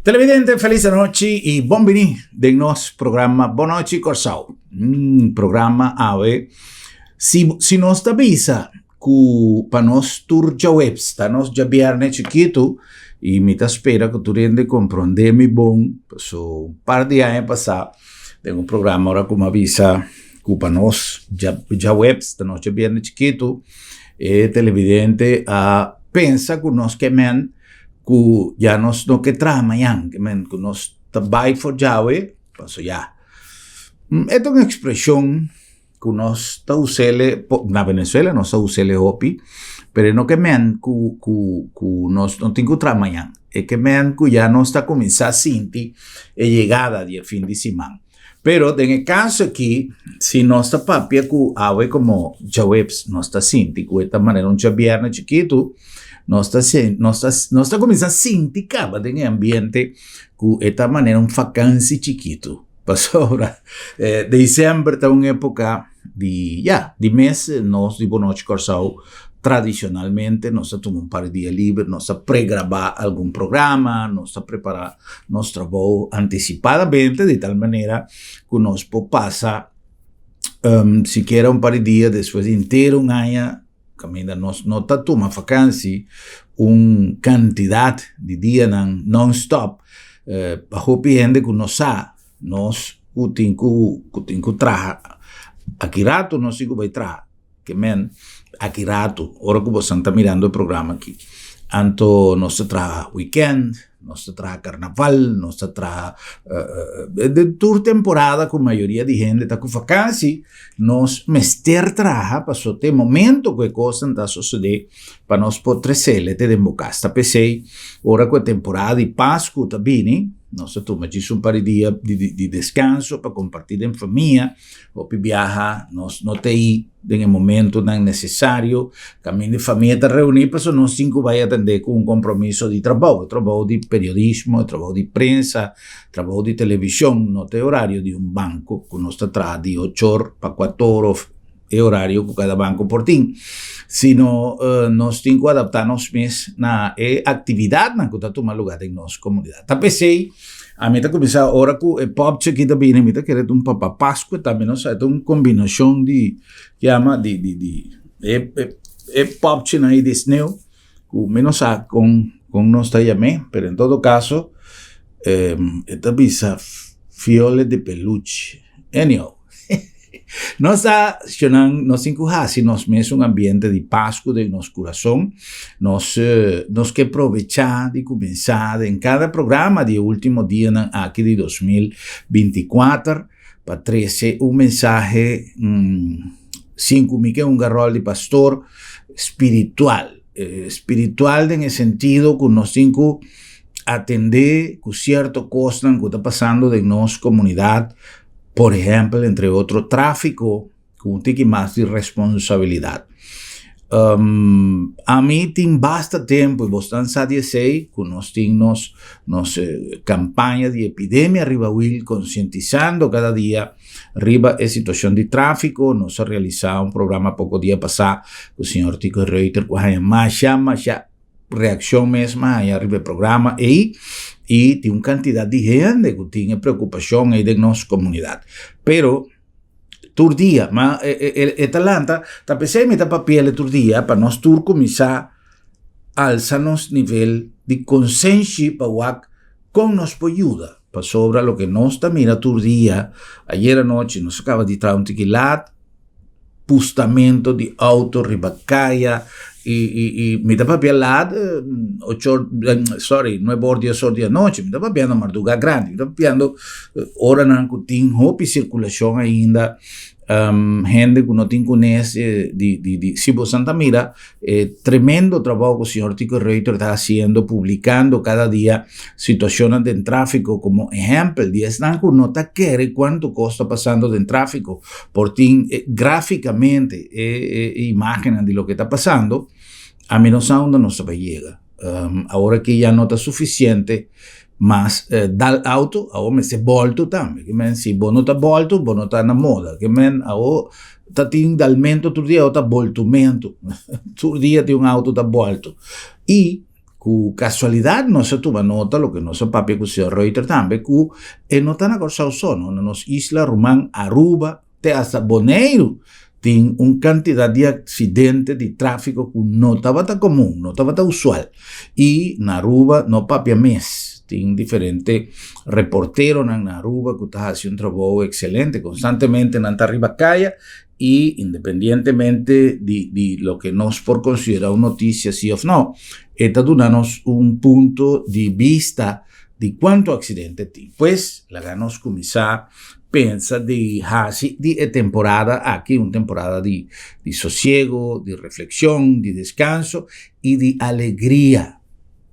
Televidente, felis anochi i bon bini den nos programa Bon Nochi Kòrsou. Un programa awe, si, si nos ta bisa ku pa nos tur djaweps ta nos djabièrnè chikitu i mi ta spera ku tur hende komprondé mi bon, paso un par di aña pasá den un programa ora ku mi a bisa ku pa nos djaweps ta nos djabièrnè chikitu, e televidente a pensa ku nos ke men ku ya nos no ke traha mañan, ke men ku nos ta bai for djawe, paso ya. E ta un ekspreshon ku nos ta us'e na Venezuela nos ta us'e hopi, pero e no ke men ku ku ku nos no tin ku traha mañan, e ke men ku ya nos ta kuminsá sinti e yegada di e fin di siman. Pero den e kaso aki, si nos ta papia ku awe komo djaweps nos ta sinti ku e ta manera un djabièrnè chikitu, nos ta nos ta nos ta kuminsá sinti kaba den e ambiente ku e ta manera un fakansi chikitu. Pasobra desèmber ta un époka di ya, di mes nos di Bonochi Kòrsou tradishonalmente nos ta tuma un par di dia liber, nos ta pregrabá algun programa, nos ta prepará nos trabou antisipadamente di tal manera ku nos por pasa sikiera un par di dia despues di henter un aña kaminda nos no ta tuma fakansi un kantidat di dianan non stop pa hopi hende ku no sa nos ku tin ku ku tin ku traha aki rato nos tin ku bai traha ke men aki rato ora ku boso ta mirando e programa aki anto nos ta traha weekend nos ta traha karnaval nos ta traha den tur temporada ku mayoria di hende ta ku fakansi nos mester traha pasobra te momento ku e kosnan ta sosode pa nos por tresele te den bo kas ta p'esei ora ku e temporada di pasku ta bini nos ta tuma djis un par di dia di deskanso pa komparti den famia. Hopi biaha nos no ta ei den e momentonan nesesario. Kaminda e famia ta reuní pasobra nos tin ku bai atendé ku un kompromiso di trabou. E trabou di periodismo, e trabou di prensa, trabou di televishon no ta e orario di un banko ku nos ta traha di ocho or pa kuater or òf e orario ku kada banko por tin, sino nos tin ku adaptá nos mes na e aktividatnan ku ta tuma lugá den nos komunidat. Ta p'esei ami ta kuminsá ora ku e pòpchi aki ta bini, mi ta kere ta un papa Paskua tambe, no sa, e ta un kombinashon di yama di di di e e pòpchinan ei di sneu ku mi no sa kon kon nos ta yam'é, pero en todo kaso e ta bisa fiole de peluche, anyhow. Nos ta shonnan, nos tin ku hasi nos mes un ambiente di Pasku den nos kurason. Nos nos ke probechá di kuminsá den kada programa di e último dianan aki di 2024 pa trese un mensahe sin ku mi ke hunga ròl di pastor spiritual. Spiritual den e sentido ku nos tin ku atendé ku sierto kosnan ku ta pasando den nos komunidat. Por ehèmpel, entre otro, tráfiko ku un tiki mas di responsabilidat. Ami tin basta tempu, i bosnan sa di esei, ku nos tin nos nos kampaña di epidemia riba wil konsientisando kada dia riba e situashon di tráfiko. Nos a realisá un programa poko dia pasá ku señor Tico Reuter ku a haña masha masha reaccion mes m'a haña riba e programa ei y tin un cantidad di hende cu tin e preocupacion ei den nos comunidad. Pero tur dia, ma e ta lanta, ta p'esei mi ta papi'el tur dia pa nos tur cuminsa alsa nos nivel di consenshi pa wak con nos por yuda. Pasobra loke nos ta mira tur dia, ayer anochi nos a caba di traha un tiki laat, pustamento di auto riba kaya y y y mi ta papia laat ocho or sorry nuebe or dies or di anochi mi ta papiando marduga grandi mi ta papiando oranan ku tin hopi sirkulashon ainda hende ku no tin kunes di di di si boso ta mira E tremendo trabou ku señor Tico Reuter ta hasiendo publikando kada dia situashonnan den tráfiko komo ehèmpel di esnan ku no ta kere kuantu kos ta pasando den tráfiko por tin gráfikamente e imágennan di loke ta pasando, ami no sa unda nos ta bai yega. Awor aki ya no ta sufisiente mas dal auto, awor mester bòltu tambe. Ke men si bo no ta bòltu bo no ta na moda. Ke men awor ta tin dalmentu tur dia awor ta bòltumentu. Tur dia tin un auto ta bòltu. I. Ku kasualidat nos a tuma nota, loke nos a papia ku señor Reuter tambe, ku e no ta na Kòrsou so, no, na nos isla ruman Aruba te hasta Boneiru tin un kantidat di aksidente di tráfiko ku no tabata komun, no tabata usual. I na Aruba no papia mes, tin diferente reporteronan na Aruba ku ta hasi un trabou ekselente, konstantemente nan ta riba kaya i independientemente di di loke nos por konsiderá un notisia si òf no, e ta duna nos un punto di bista di kuantu aksidente tin. Pues, laga nos kuminsá pensa di hasi di e temporada aki un temporada di di sosiego, di reflekshon, di deskanso i di alegria.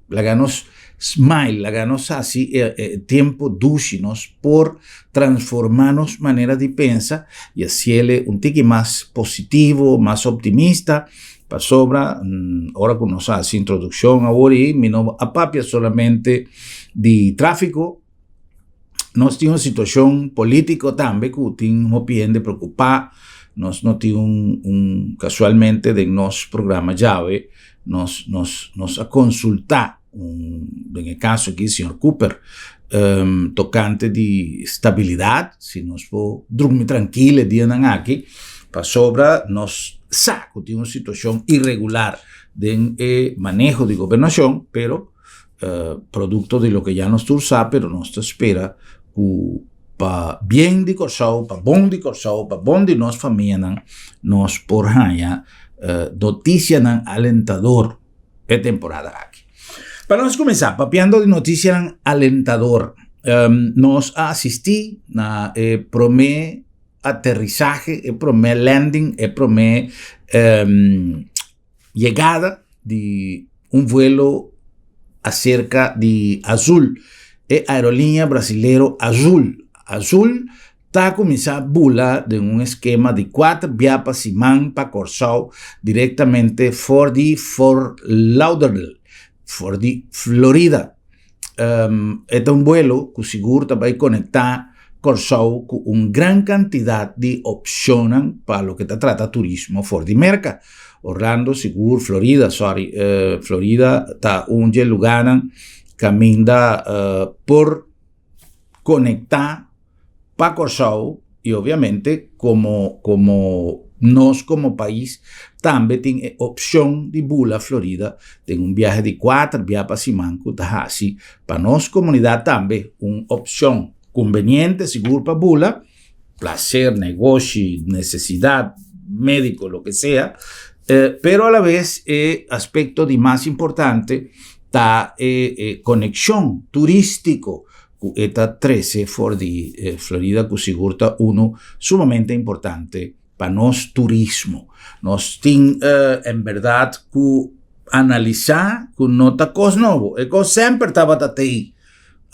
Laga nos smile, laga nos hasi e e tempu dushi, nos por transformá nos manera di pensa i hasiel un tiki mas positivo, mas optimista, pasobra ora ku nos hasi introdukshon awor ei mi no a papia solamente di tráfiko, nos tin un situashon polítiko tambe ku tin hopi hende preokupá, nos no tin un un kasualmente den nos programa djawe nos nos nos a konsultá un den e kaso aki señor Cooper tokante di stabilidat si nos por drumi trankil e dianan aki pasobra nos sa ku tin un situashon iregular den e maneho di gobernashon pero Produkto di loke ya nos tur sa pero nos ta spera ku pa bien di Kòrsou, pa bon di Kòrsou, pa bon di nos famianan nos por haña notisianan alentador e temporada aki. Pa nos kuminsá papiando di notisianan alentador nos a asistí na e promé aterisahe, e promé landing, e promé Yegada di un vuelo acerca di Azul, e aerolínea brasilero Azul. Azul ta kuminsá bula den un eskema di kuater bia pa siman pa Kòrsou direktamente for di Fort Lauderdale, for di Florida. E ta un buelo ku sigur ta bai konektá Kòrsou ku un gran kantidat di opshonnan pa loke ta trata turismo for di Merka. Orlando sigur, Florida, sorry, Florida ta un dje lugánan kaminda por konektá pa Kòrsou i obviamente komo komo nos komo pais tambe tin e opshon di bula Florida den un biahe di kuater bia pa siman ku ta hasi pa nos komunidat tambe un opshon kumbeniente sigur pa bula, plaser, negoshi, nesesidat, médiko, loke sea, pero alabes e aspekto di mas importante ta e konekshon turístiko ku e ta trese for di Florida ku sigur ta unu sumamente importante pa nos turismo. Nos tin en bèrdat ku analisá ku no ta kos nobo, e kos semper tabata tei.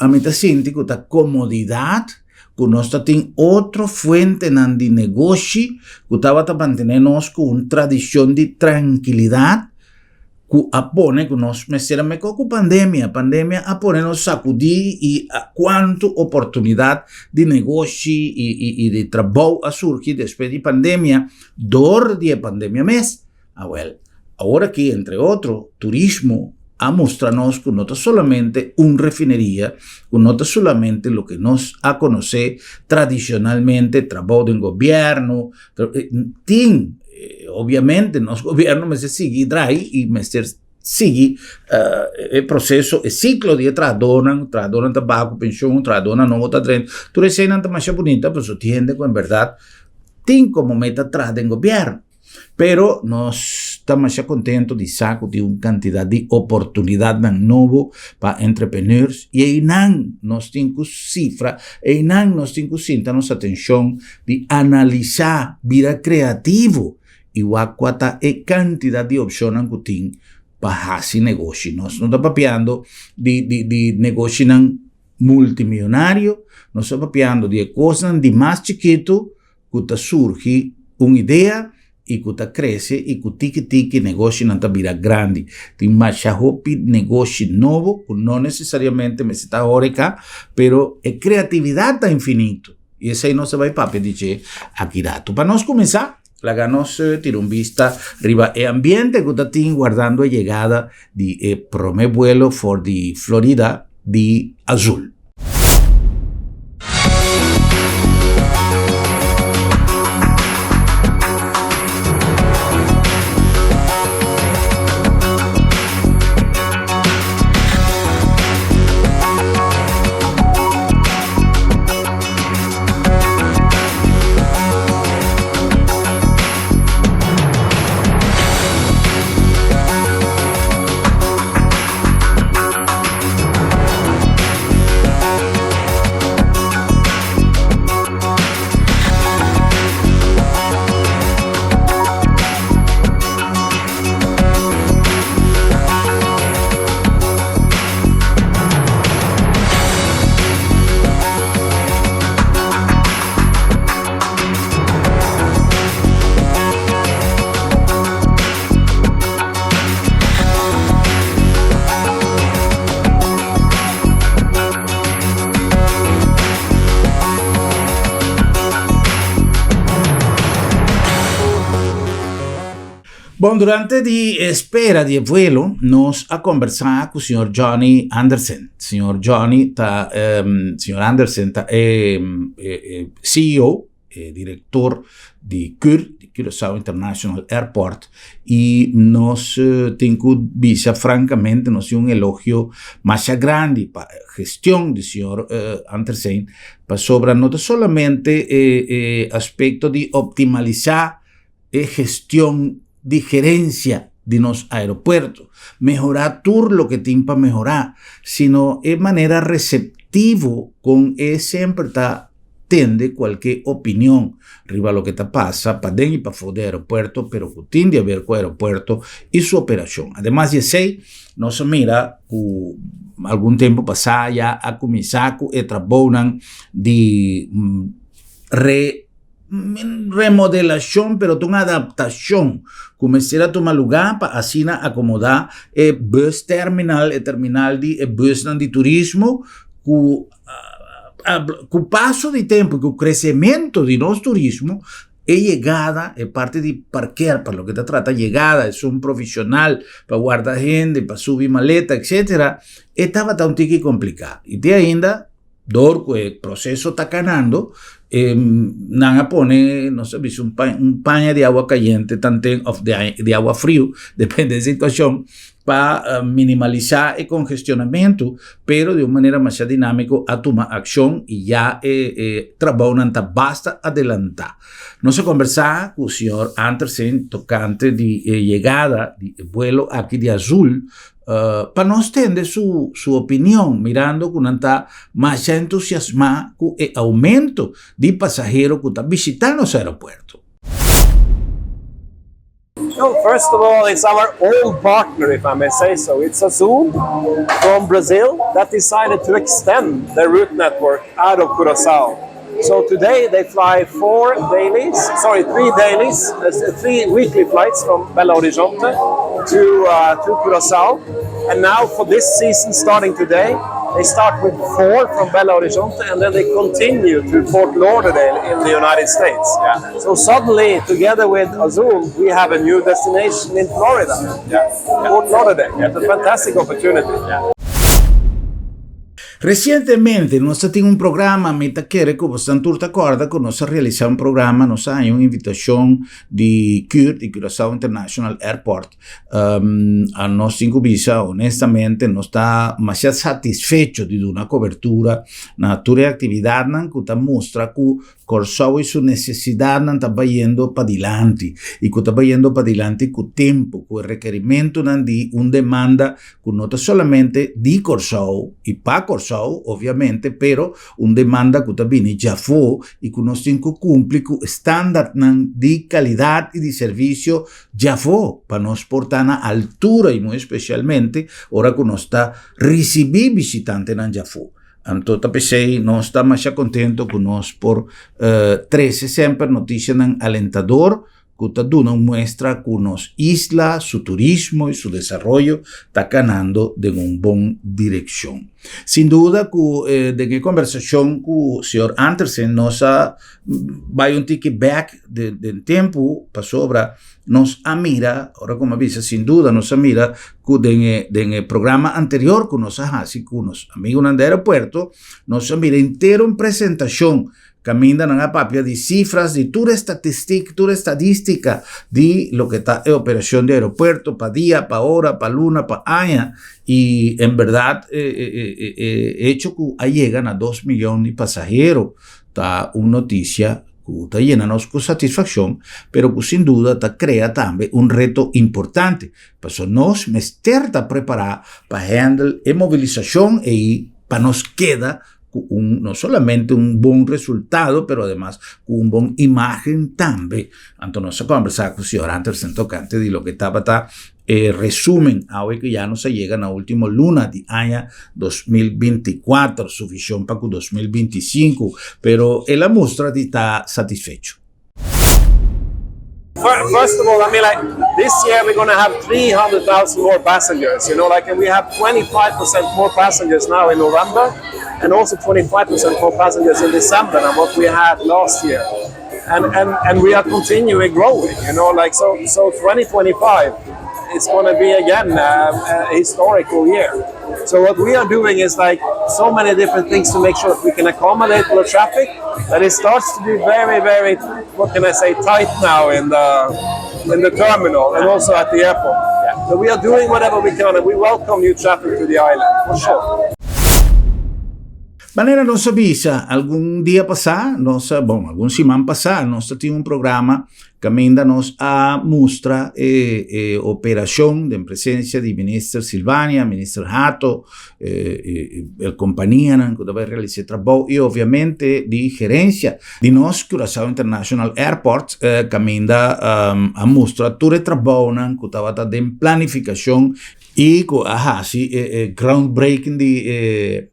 Ami ta sinti ku ta komodidat ku nos ta tin otro fuentenan di negoshi ku tabata mantené nos ku un tradishon di trankilidat ku a pone ku nos mester a mekó ku pandemia. Pandemia a pone nos sakudí i kuantu oportunidat di negoshi i i i di trabou a surgi despues di pandemia dor di e pandemia mes. Awèl, awor aki entre otro turismo a mustra nos ku no ta solamente un refineria, ku no ta solamente loke nos a konosé tradishonalmente, trabou den gobièrnu, tin obviamente nos gobierno mester sigui drai y mester sigui e proceso e ciclo di e trahadornan, trahadornan ta baha cu pensioen, trahadornan nobo ta drenta, tur eseinan ta masha bunita pasobra tin hende cu en berdad tin como meta traha den gobierno. Pero nos ta masha contento di sa cu tin un cantidad di oportunidadnan nobo pa entrepreneurs y einan nos tin cu cifra, einan nos tin cu sinta nos atencion di analisá, bira kreativo i wak kua ta e kantidat di opshonnan ku tin pa hasi negoshi. Nos no ta papiando di di di negoshinan multimionario, nos ta papiando di e kosnan di mas chikitu ku ta surgi un idea i ku ta krese i ku tiki tiki negoshinan ta bira grandi. Tin masha hopi negoshi nobo ku no nesesariamente mester ta horeca, pero e kreatividat ta infinito. I esei nos ta bai papia di dje aki ratu. Pa nos kuminsá. Laga nos tira un bista riba e ambiente ku ta tin wardando e yegada di e promé buelo for di Florida di Azul. Bon, durante di espera di e vuelo, nos a conversa cu señor Johnny Andersen. Señor Johnny ta, um, señor Andersen ta e, e, e CEO, e director di CUR, di Curaçao International Airport, y nos uh, tin cu bisa francamente, nos tin un elogio masha grandi pa gestion di señor uh, Andersen, pasobra no ta solamente e, e aspecto di optimalisá e gestion di gerencia di nos aeropuerto, mehorá tur loke tin pa mehorá, sino e manera receptivo con e semper ta tende cualke opinion riba loke ta pasa paden y pafó di aeropuerto, pero cu tin di haber cu aeropuerto y su operacion. Ademas di esey, nos a mira cu algun tempo pasá ya a cuminsa cu e trabounan di re. Remodelacion pero ta un adaptacion cu mester a tuma lugar pa asina acomoda e bus terminal, e terminal di e busnan di turismo cu cu paso di tempo y cu crecemento di nos turismo e yegada, e parti di parker pa loke ta trata yegada esun provisional pa warda hende, pa subi maleta etcetera e tabata un tiki complica y te ainda. Dor ku e proseso ta kanando, e nan a pone, nos a bisa un paña, un paña di awa kayente tanten òf di awa friu, depende di situashon, pa minimalisá e kongestionamentu, pero di un manera masha dinámiko a tuma akshon i ya e e trabounan ta basta adelantá. Nos a kombersá ku señor Antersen tokante di e yegada di e buelo aki di Azul Pa nos tende su su opinion mirando ku nan ta masha entusiasmá ku e oumento di pasahero ku ta bishitá nos aeropuerto. Well, first of all, it's our old partner, if I may say so. It's Azul from Brazil that decided to extend their route network out of Curaçao. So today they fly four dailies, sorry, three dailies, uh, three weekly flights from Belo Horizonte to, uh, to Curaçao. And now for this season starting today, they start with four from Belo Horizonte and then they continue to Fort Lauderdale in the United States. Yeah. So suddenly, together with Azul, we have a new destination in Florida. Yeah. Fort Lauderdale. Yeah. It's a fantastic opportunity. Yeah. Resientemente nos ta tin un programa, mi ta kere ku bosan tur ta kòrda ku nos a realisá un programa, nos a haña un invitashon di CUR, di Curaçao International Airport. A nos tin ku bisa honestamente nos ta masha satisfecho di duna kobertura na tur e aktividatnan ku ta mustra ku Kòrsou i su nesesidatnan ta bayendo padilanti i ku ta bayendo padilanti ku tempu, ku e rekerimentunan di un demanda ku no ta solamente di Kòrsou i pa Kòrsou, obviamente, pero un demanda ku ta bini djafó i ku nos tin ku kumpli ku estandartnan di kalidat i di servisio djafó pa nos por ta na altura i muy espesialmente ora ku nos ta risibí bishitantenan djafó. Anto ta p'esei nos ta masha kontento ku nos por trese semper notisianan alentador. ku ta duna un muestra ku nos isla su turismo i su desaroyo ta kanando den un bon direkshon. Sin duda ku den e kombersashon ku señor Andersen nos a bai un tiki bèk den tempu pasobra nos a mira, ora ku mi a bisa sin duda nos a mira ku den e den e programa anterior ku nos a hasi ku nos amigunan di aeropuerto nos a mira henter un presentashon Kaminda nan a papia di sifras di tur estatistik, tur estadistika di loke ta e operashon di aeropuerto pa dia, pa ora, pa luna, pa aña i en bèrdat e hecho ku a yega na 2 miyon di pasahero ta un notisia ku ta yena nos ku satisfakshon, pero ku sin duda ta krea tambe un reto importante, pasobra nos mester ta prepará pa handle e mobilisashon ei pa nos keda ku un no solamente un bon resultado, pero ademas ku un bon imágen tambe. Anto nos a kombersá ku señor Andersen tokante di loke tabata e resumen awe ku ya nos a yega na último luna di aña 2024, su vishon pa ku 2025, pero el a mustra di ta satisfecho. First of all, I mean, like this year we're going to have 300,000 more passengers, like, and we have 25% more passengers now in November and also 25% more passengers in December than what we had last year. And we are continuing growing, like, so 2025 is going to be again a historical year. So what we are doing is like so many different things to make sure that we can accommodate the traffic, that it starts to be very, very, what can I say, tight now in the terminal and also at the airport. So we are doing whatever we can and we welcome new traffic to the island, for sure. Manera nos a bisa, algun dia pasá, nos, bon, algun siman pasá, nos tin un programa kaminda nos a mustra operashon den presensia di minister Silvania, minister Hato, e kompania ku ta realisá trabou i obviamente di gerensia di nos Curaçao International Airport, kaminda a mustra tur e trabou ku tabata den planifikashon i ku a hasi groundbreaking di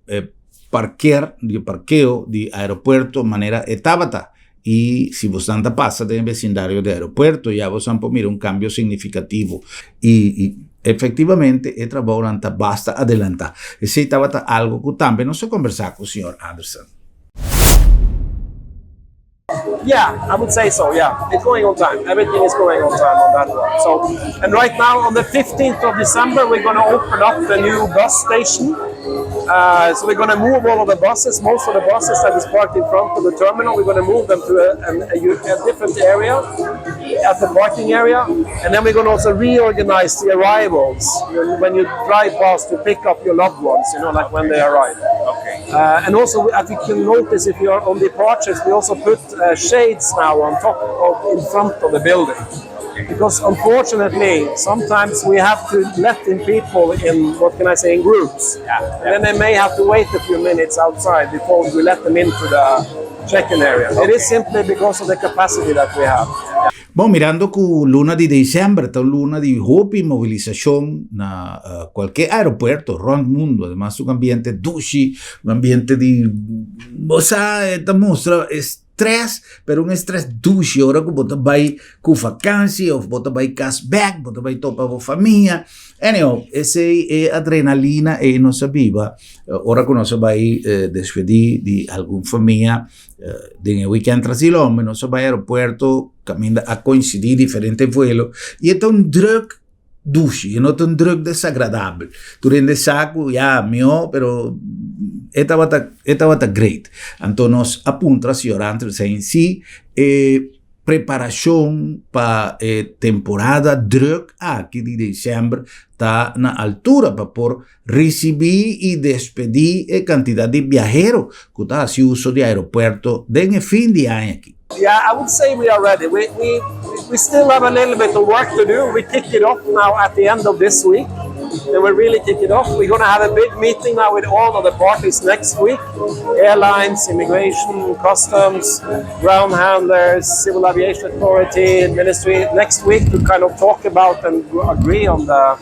parker, di parkeo di aeropuerto manera e tabata. I si bo ta pasa den vesindario di aeropuerto, ya bo por mira un kambio signifikativo. I efektivamente e trabou ta basta adelantá. Esei tabata algu ku tambe nos a kombersá ku señor Anderson. Yeah, I would say so. Yeah, it's going on time. Everything is going on time on that one. So, and right now on the 15th of December, we're going to open up the new bus station. So we're going to move all of the buses, most of the buses that is parked in front of the terminal, we're going to move them to a different area at the parking area. And then we're going to also reorganize the arrivals when you drive past to pick up your loved ones, like when they arrive. And also, as you can notice, if you are on departures, we also put shades now on top of, in front of the building. Because unfortunately, sometimes we have to let in people in, what can I say, in groups. And then they may have to wait a few minutes outside before we let them into the check-in area. It is simply because of the capacity that we have. Bon, mirando ku luna di desèmber ta luna di hopi mobilisashon na kualke aeropuerto rònt mundu, ademas un ambiente dushi, un ambiente di, osea, ta mustra strès, pero un strès dushi, ora ku bo ta bai ku vakansi òf bo ta bai kas bèk, bo ta bai topa ku famia. Anyhow, esei e adrenalina ei nos a biba ora ku nos a bai despedí di algun famia den e weekend tras di lomba, nos a bai aeropuerto kaminda a koinsidí diferente vuelo i e ta un drùk dushi, e no ta un drùk desagradabel. Tur hende sa ku ya mihó, pero e tabata great. Anto nos a puntra señor Andersen si e preparashon pa e temporada drùk aki di desèmber ta na altura pa por risibí i despedí e kantidat di biahero ku ta hasi uso di aeropuerto den e fin di aña aki. Yeah, I would say we are ready. We still have a little bit of work to do. We kick it off now at the end of this week. And we really kick it off. We're going to have a big meeting now with all of the parties next week. Airlines, immigration, customs, ground handlers, civil aviation authority, ministry next week to kind of talk about and agree on the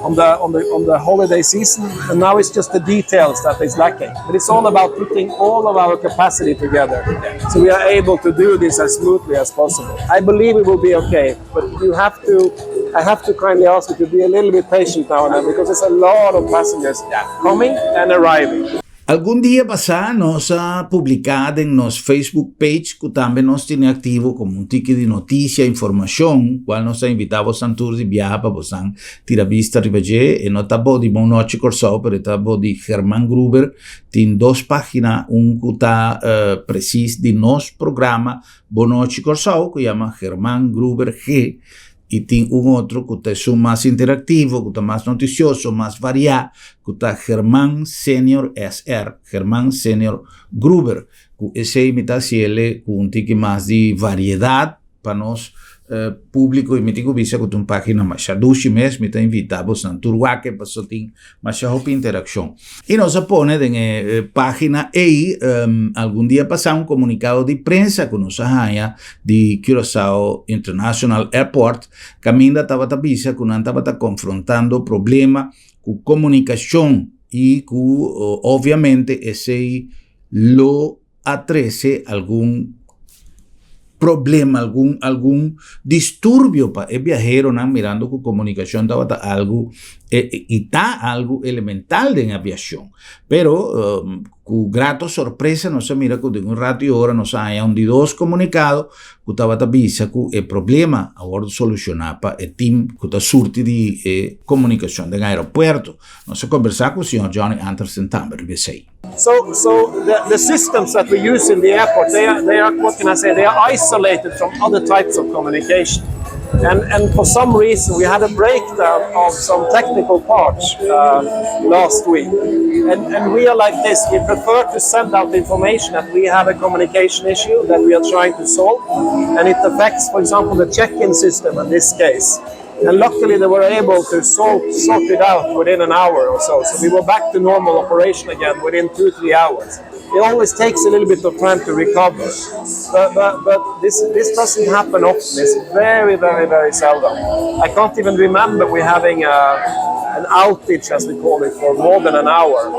on the holiday season, and now it's just the details that is lacking. But it's all about putting all of our capacity together, so we are able to do this as smoothly as possible. I believe it will be okay, but you have to. I have to kindly ask you to be a little bit patient now and then because there's a lot of passengers coming and arriving. Algun dia pasá nos a publiká den nos Facebook page ku tambe nos tin aktivo komo un tiki di notisia, informashon, kual nos ta invitá boso tur di biaha pa boso tira bista riba dje. E no ta bou di Bon Nochi Kòrsou, pero ta bou di German Gruber. Tin dos página, un ku ta presis di nos programa Bon Nochi Kòrsou, ku yama German Gruber G, i tin un otro ku ta mas interaktivo, ku ta mas notisioso, mas variá, ku ta German Senior SR, German Senior Gruber, ku esei mi ta hasié ku un tiki mas di variedat pa nos públiko i mi tin ku bisa ku un página mas dushi mes, mi ta invitá boso tur wak e paso tin mas hopi interakshon. I nos a pone den página ei algun dia pasá un komunikado di prensa ku nos a haña di Curaçao International Airport, kaminda tabata bisa ku nan tabata konfrontando problema ku komunikashon i ku obviamente esei lo a trese algun problema, algun disturbio pa e biaheronan, mirando ku komunikashon tabata algu i ta algu elemental den aviashon. Pero ku grato sorpresa nos a mira ku den un ratu i ora nos a haña un di dos komunikado ku tabata bisa ku e problema a wòrdu solushoná pa e team ku ta surti di e komunikashon den aeropuerto. Nos a kombersá ku señor Johnny Anderson tambe riba esei. So the systems that we use in the airport, they are, what can I say, they are isolated from other types of communication. And for some reason, we had a breakdown of some technical parts last week. And we are like this, we prefer to send out information that we have a communication issue that we are trying to solve. And it affects, for example, the check-in system in this case. And luckily, they were able to sort it out within an hour or so. So we were back to normal operation again within 2, 3 hours. It always takes a little bit of time to recover. But this doesn't happen often. It's very, very, very seldom. I can't even remember we having an outage, as we call it, for more than an hour,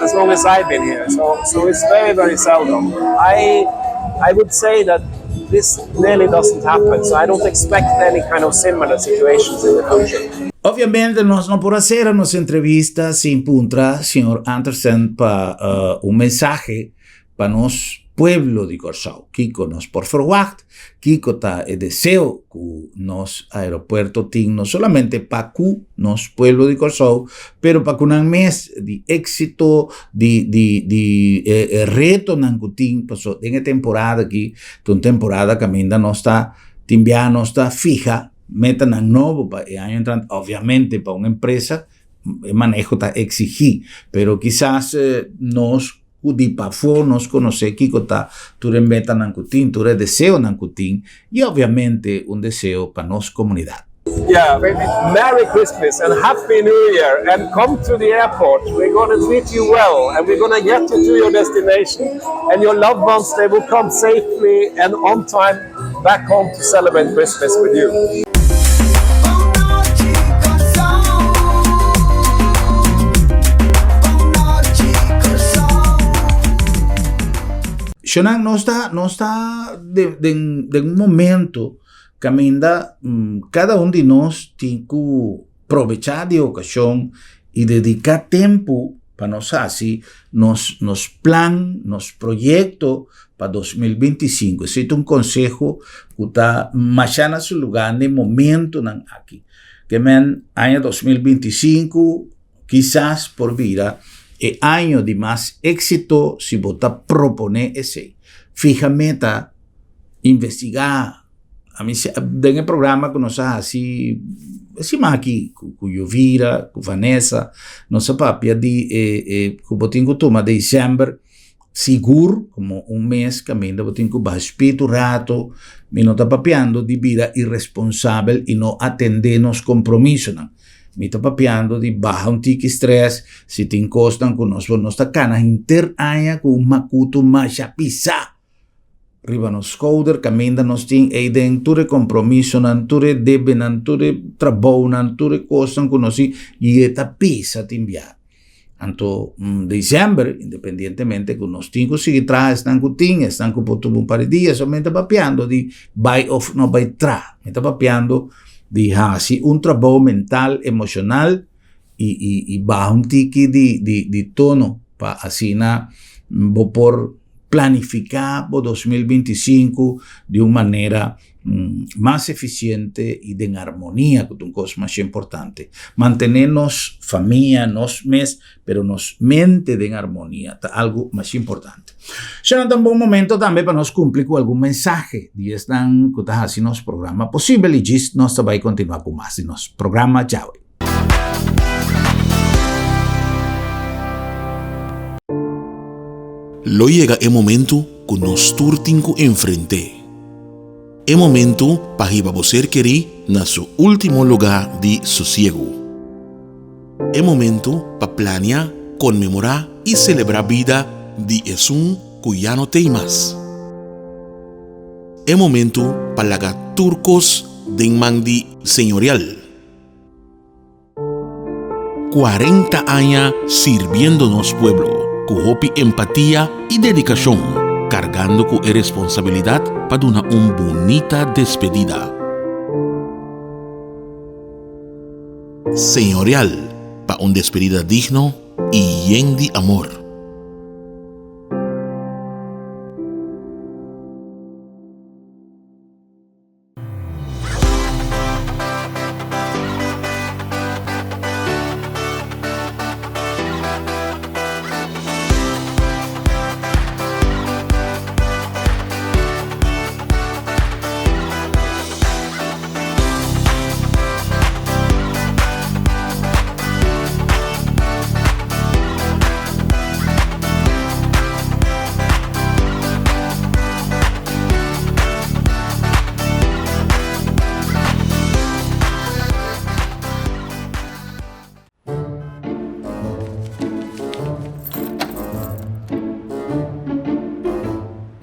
as long as I've been here. So it's very, very seldom. I would say that this nearly doesn't happen. So I don't expect any kind of similar situations in the future. Obviamente, nos no por a sera nos entrevista sin puntra señor Anderson pa un mensahe pa nos pueblo di Kòrsou. Kiko nos por verwacht, kiko ta e deseo ku nos aeropuerto tin no solamente pa ku nos pueblo di Kòrsou, pero pa ku nan mes di éksito, di retonan ku tin, paso den e temporada aki, un temporada kaminda nos ta tin bia nos ta fiha metanan nobo pa e aña entrante, obviamente pa un empresa e maneho ta eksigí, pero kisas nos di pafó nos konosé kiko ta tur e metanan ku tin, tur e deseonan ku tin i obviamente un deseo pa nos komunidat. Yeah, Merry Christmas and Happy New Year, and come to the airport. We're going to treat you well and we're going to get you to your destination. And your loved ones, they will come safely and on time back home to celebrate Christmas with you. Bon nochi, Kòrsou. Bon nochi, Kòrsou. Shonan, nos ta den un momento kaminda kada un di nos tin ku probechá di okashon i dediká tempu pa nos hasi nos plan, nos proyekto pa 2025. Esei ta un konseho ku ta masha na su lugá na momentonan aki. Ke men aña 2025 kisas por bira e aña di mas éksito si bo ta proponé esei. Fiha meta, investigá. Ami, den e programa ku nos a hasi asina aki ku Jovira, ku Vanessa, nos a papia di ku bo tin ku tuma desèmber sigur komo un mes kaminda bo tin ku baha spiritu rato. Mi no ta papiando di bira irresponsabel i no atendé nos kompromisonan. Mi ta papiando di baha un tiki stress, si tin kosnan ku nos ta kana henter aña ku un makutu masha pisá. riba nos skouder kaminda nos tin eiden tur e kompromisonan, tur e debenan, tur e trabounan, tur e kosnan ku nos tin i e ta pisa tin bia. Anto december, independientemente ku nos tin ku sigui traha esnan ku tin, esnan ku por tuba un par di dia, so mi ta papiando di bai of no bai traha. Mi ta papiando di hasi un trabou mental, emoshonal i i i baha un tiki di di di tono pa asina bo por planifiká bo 2025 di un manera mas efisiente i den armonia ku ta un kos masha importante. Mantené nos famia, nos mes, pero nos mente den armonia ta algu masha importante. Shana ta un bon momento tambe pa nos kumpli ku algun mensahe di esnan ku ta hasi nos programa posibel i djis nos ta bai kontinuá ku mas di nos programa djawe. Lo yega e momento ku nos tur tin ku enfrent'é. E momento pa hiba bo ser kerí na su último lugá di sosiegu. E momento pa plania, konmemorá i selebrá bida di esun ku ya no t'ei mas. E momento pa laga tur kos den man di Señorial. 40 aña sirbiendo nos pueblo ku hopi empatia i dedikashon, kargando ku e responsabilidat pa duna un bunita despedida. Señorial pa un despedida digno i yen di amor.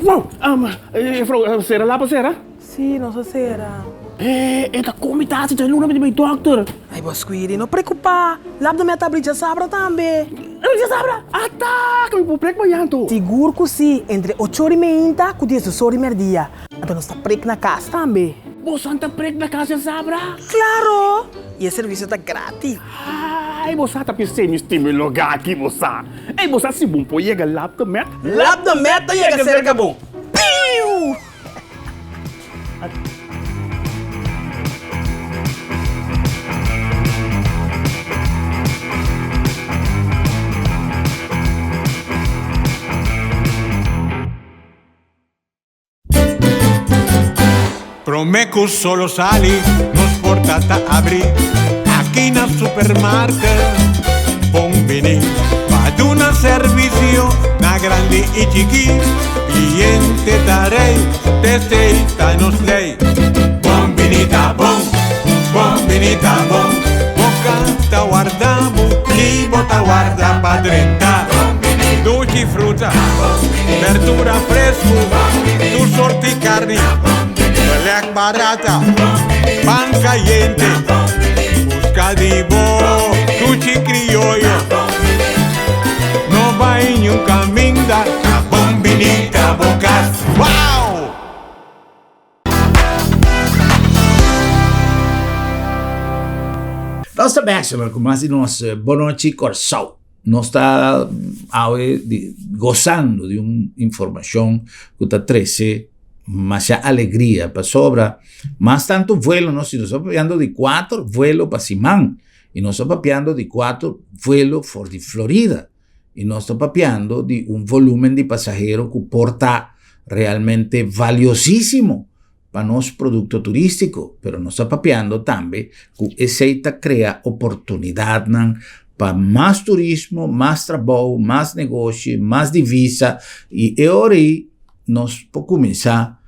Wow! Um, juffrouw, sera lapa sera? Sí, nos a sera. Eh, e ta komi tasi dje luna mi di bai dokter. Ai, bo Squiri, no preocupa. Lap de meta abri djasabra tambe. Abri djasabra? Ata! Ka mi por prek mañan to. Sigur ku si, entre ocho ora i meinta ku diesdos ora i merdia. Anto nos ta prek na kas tambe. Bosan ta prek na kas djasabra? Klaro! I e servisio ta gratis. Ai, bo sa ta pis'é mi stima e lugá aki, bo sa. Ei, bo sa si bon por yega lap de met? Lap de met ta yega serka bo. Piu! Prome cu solo sali, nos porta ta abri aki na supermarket. Bon bini pa duna servicio na grandi y chiki. Cliente ta rey, t'esey ta nos ley. Bon bini ta bon, bon bini ta bon. Boca ta warda bo y bo ta warda pa drenta. Dushi fruta, berdura fresco, tur sorti carni, belek barata, pan cayente. Busca di bo dushi crioyo. No bai niun caminda, ta bon bini ta bo cas. Wow! Nos ta bek señor ku mas di nos Bonochi Kòrsou. Nos ta awe di gosando di un informashon ku ta trese masha alegria pasobra mas tantu vuelo nos tin. Nos ta papiando di kuater vuelo pa siman i nos ta papiando di kuater vuelo for di Florida. I nos ta papiando di un volumen di pasahero ku por ta realmente valiosísimo pa nos produkto turístiko, pero nos ta papiando tambe ku esei ta krea oportunidatnan pa mas turismo, mas trabou, mas negoshi, mas divisa i e ora ei nos por kuminsá.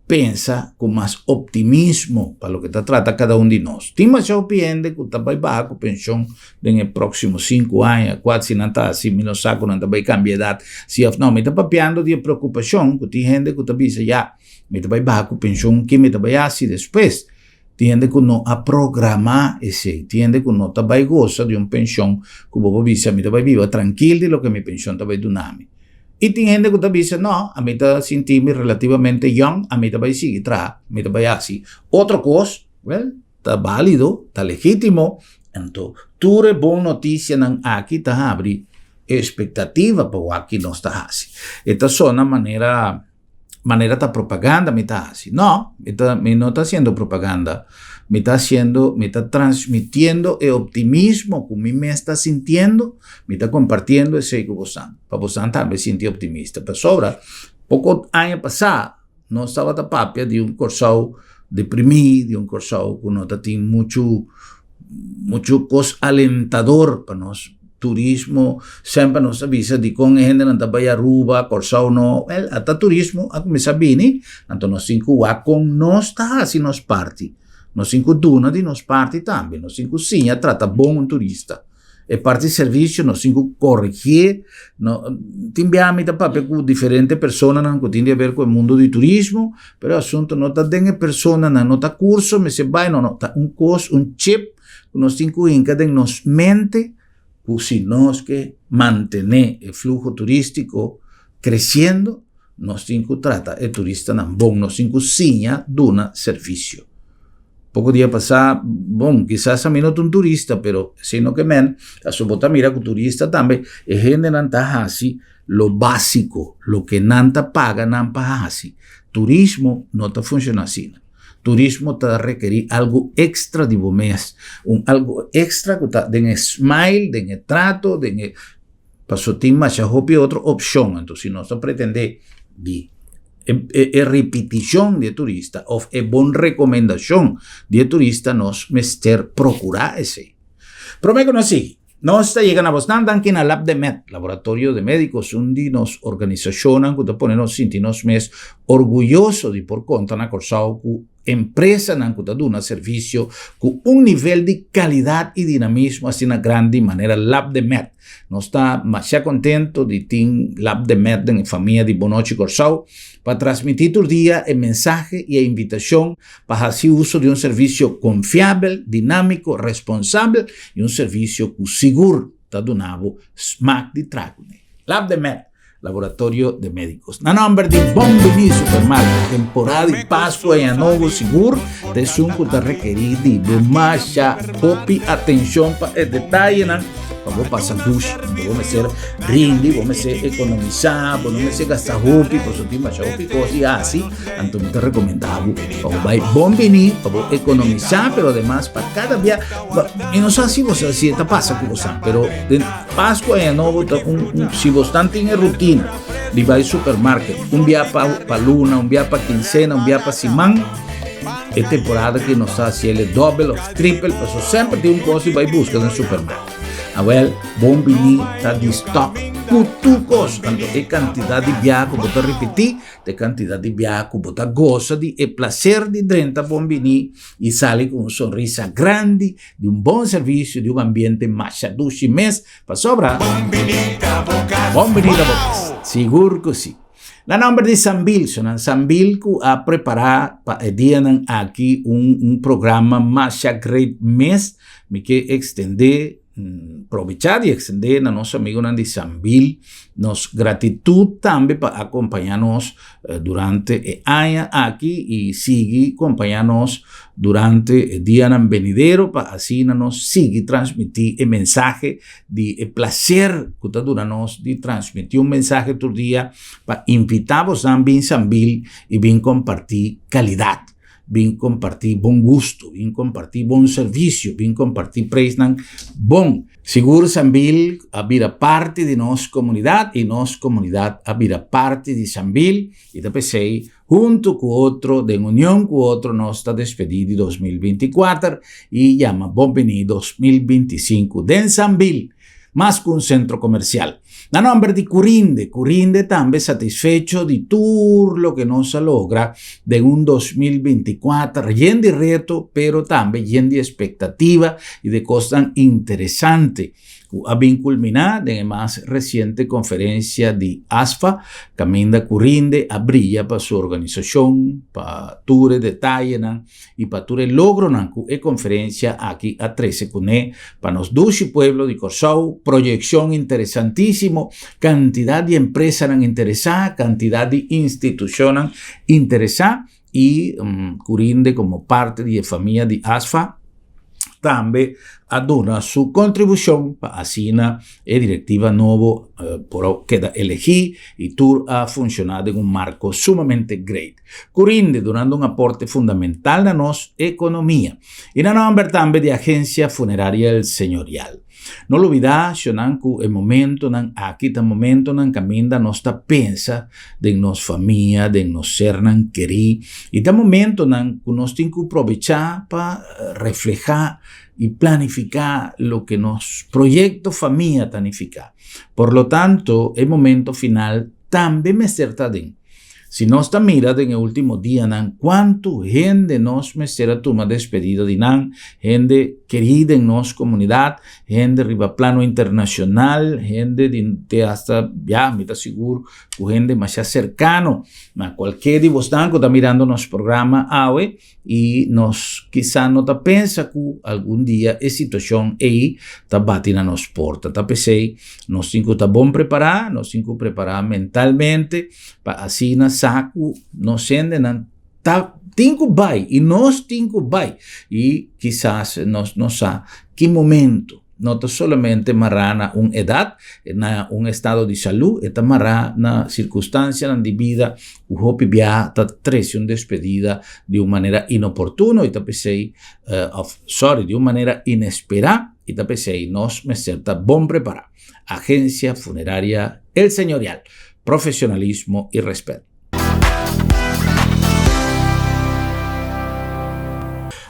pensa ku mas optimismo pa loke ta trata kada un di nos. Tin masha hopi hende ku ta bai baha ku penshon den e próksimo sinku aña, kuat si nan ta hasi, mi no sa ku nan ta bai kambia edat si òf no. Mi ta papiando di e preokupashon ku tin hende ku ta bisa ya, mi ta bai baha ku penshon, ke mi ta bai hasi despues? Tin hende ku no a programá esei, tin hende ku no ta bai gosa di un penshon ku bo por bisa mi ta bai biba trankil di loke mi penshon ta bai duna mi. I tin hende ku ta bisa, No, ami ta sinti mi relativamente yòn, ami ta bai sigui traha, mi ta bai hasi otro kos. Wèl, ta bálido, ta legítimo. Anto, tur e bon notisianan aki ta habri espektativa pa wak ki nos ta hasi. E ta sona manera manera ta propaganda mi ta hasi. No, mi ta mi no ta hasiendo propaganda. Mi ta hasiendo, mi ta transmitiendo e optimismo ku mi mes ta sintiendo, mi ta kompartiendo esei ku bosan, pa bosan tambe sinti optimista. Pasobra poko aña pasá nos tabata papia di un Kòrsou deprimí, di un Kòrsou ku no ta tin muchu muchu kos alentador pa nos turismo. Semper nos ta bisa dikon e hendenan ta bai Aruba, Kòrsou no. Wèl, ata turismo a kuminsá bini, anto nos tin ku wak kon nos ta hasi nos parti. Nos tin ku duna di nos parti tambe. Nos tin ku siña trata bon un turista. E parti servisio nos tin ku koregié. No, tin biaha mi ta papia ku diferente personanan ku tin di haber ku e mundu di turismo, pero e asuntu no ta den e personanan, no ta kurso mester bai, no, no, ta un kos, un chip ku nos tin ku hinka den nos mente ku si nos ke mantené e fluho turístiko kresiendo, nos tin ku trata e turistanan bon, nos tin ku siña duna servisio. Poko dia pasá, bon, kisas ami no ta un turista, pero esei no ke men, pasobra bo ta mira ku turista tambe e hendenan ta hasi lo básiko, loke nan ta paga nan pa hasi. Turismo no ta funshoná asina. Turismo ta rekerí algu ekstra di bo mes, un algu ekstra ku ta den e smile, den e trato, den e Paso tin masha hopi otro opshon, anto si nos ta pretendé di e e ripitishon di e turista òf e bon rekomendashon di e turista nos mester prokurá esei. Promé ku nos sigui, nos ta yega na bosnan danki na Labdemed, Laboratorio de Médicos, un di nos organisashonnan ku ta pone nos sinti nos mes orguyoso di por konta na Kòrsou ku Empresanan ku ta duna servisio ku un nivel di kalidat i dinamismo asina grandi manera Labdemed. Nos ta masha kontento di tin Labdemed den e famia di Bonochi Kòrsou pa transmití tur dia e mensahe i e invitashon pa hasi uso di un servisio konfiabel, dinámiko, responsabel i un servisio ku sigur ta duna bo smak di traha kuné. Labdemed. Laboratorio de Médicos. Na nomber di Bon Bini Supermarket, temporada di Pascua y Aña Nobo sigur ta esun cu ta requeri di bo masha hopi atencion pa e detayenan pa bo pasa dushi. Bo mester rindi, bo mester economisa, bo no mester gasta hopi, pasobra tin masha hopi cos di haci. Anto mi ta recomenda bo pa bo bay Bon Bini pa bo economisa, pero ademas pa cada bia, mi no sa si bo sa si e ta pasa cu bo sa, pero den. Pascua Aña Nobo ta un, un si bosnan tin e rutina di bai supermarket un bia pa, pa luna, un bia pa quincena, un bia pa siman, e temporada ki nos ta hasi el e dobbel of triple, paso semper tin un kos di bai buska den supermarket. Awel, bon bini ta di stock ku tur kos, anto e kantidat di bia ku bo ta ripití, ta e kantidat di bia ku bo ta gosa di e plaser di drenta bon bini i sali ku un sonrisa grandi Di un bon servicio, di un ambiente masha dushi mes, pasobra. Bon binita bo cas. Bon binita bo cas. Sigur cu si. Na nomber di Sambil, sonan Sambil cu a prepara pa e dianan aki un un programa masha great mes, mi ke extende Probecha di extendé na nos amigonan di Sambil nos gratitud tambe pa acompaña nos durante e aña aki y sigui compaña nos durante e dianan benidero pa asina nos sigui transmiti e mensahe di e placer cu ta duna nos di transmiti un mensahe tur dia pa invita bosnan bin Sambil y bin comparti calidad. Bin kompartí bon gustu, bin kompartí bon servisio, bin kompartí preisnan bon. Sigur Sambil a bira parti di nos komunidat i nos komunidat a bira parti di Sambil i ta p'esei huntu ku otro, den union ku otro nos ta despedí di 2024 i yama bon bini 2025 den Sambil, mas ku un sentro komersial. Na nòmber di Curinde, Curinde tambe satisfecho di tur loke nos a logra den un 2024 yen di reto pero tambe yen di espektativa i di kosnan interesante ku a bin kulminá den e mas resiente konferensia di ASFA kaminda Curinde a bria pa su organisashon, pa tur e detayenan i pa tur e logronan ku e konferensia aki a trese kuné pa nos dushi pueblo di Kòrsou, proyekshon interesantísimo, kantidat di empresanan interesá, kantidat di institushonnan interesá i Curinde komo parti di e famia di ASFA tambe a duna su kontribushon pa asina E direktiva nobo por a keda elegí i tur a funshoná den un marko sumamente great. Curinde dunando un aporte fundamental na nos ekonomia. I na nòmber tambe di Agencia Funeraria El Señorial. No lubidá, shonnan, ku e momentonan aki ta momentonan kaminda nos ta pensa den nos famia, den nos sernan kerí i ta momentonan ku nos tin ku probechá pa reflehá i planifiká loke nos proyekto famia ta nifiká. Por lo tanto, e momento final tambe mester ta den. Si nos ta mira den e último dianan kuantu hende nos mester a tuma despedida di nan, hende kerí den nos komunidat, hende riba plano internashonal, hende di te hasta, ya, mi ta sigur ku hende masha serkano na kualke di bosnan ku ta mirando nos programa awe, I nos kisa no ta pensa ku algun dia e situashon ei ta bati na nos porta. Ta p'esei nos tin ku ta bon prepará, nos tin ku prepará mentalmente pa asina sa ku nos hendenan ta tin ku bai i nos tin ku bai. I kisas nos no sa ki momento. No ta solamente mará na un edat, na un estado di salú, e ta mará na sirkunstansianan di bida ku hopi biaha ta trese un despedida di un manera inoportuno i ta p'esei, òf sòri, di un manera inesperá i ta p'esei nos mester ta bon prepará. Agencia Funeraria El Señorial, profesionalismo i rèspèt.